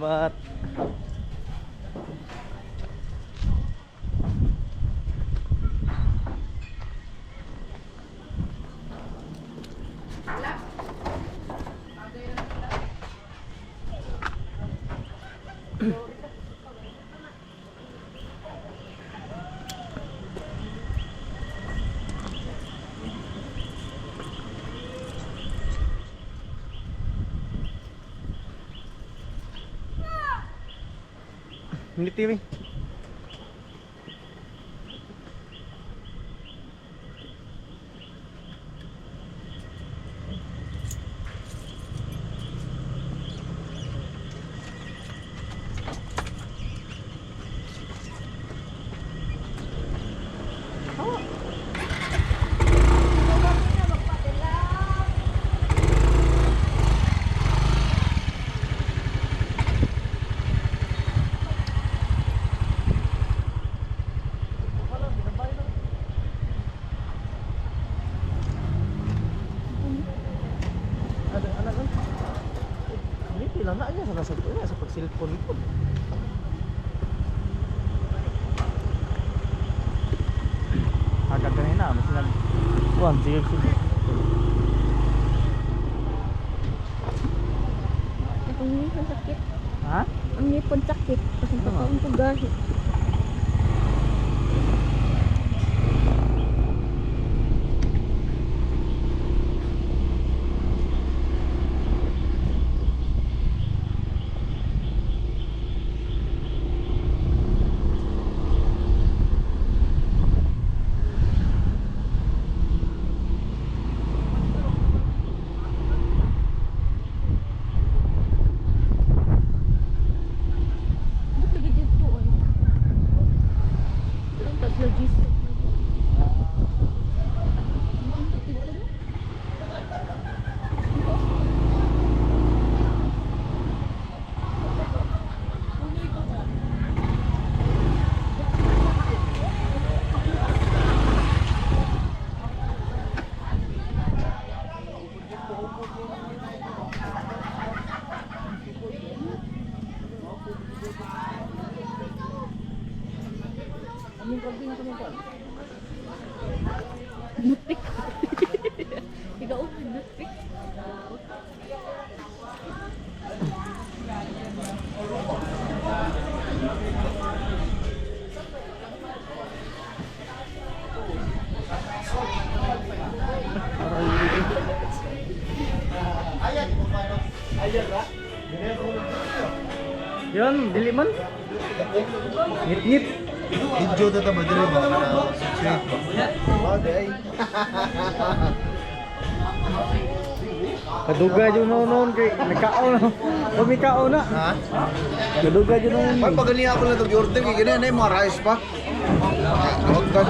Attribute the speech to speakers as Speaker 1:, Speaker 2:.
Speaker 1: Salamat. Hindi TV. Ano ano ano? Hindi lang na niya sa nasa sa pag-cellphone ko. Agad kanina, mas nag Kuan, sige sige.
Speaker 2: Ang ngipon sakit.
Speaker 1: Ha?
Speaker 2: Ang ngipon sakit. Kasi
Speaker 1: Ano nga?
Speaker 2: pagkaon ko gahi. Ba't lagi dito ay? Ang tagla-gis. Nutpick. Ikaw, nutpick.
Speaker 1: Yun, dili man. Ngit-ngit.
Speaker 3: Video ta ta ba diri ba kana straight ba? Wa di ay.
Speaker 1: Kadugay jud noon kay nagkaon na. Pumikaon na.
Speaker 3: Ha?
Speaker 1: Kadugay jud noon.
Speaker 3: Pan pagaling ako na to order kay ganyan ay mga rice pa. Wag ka.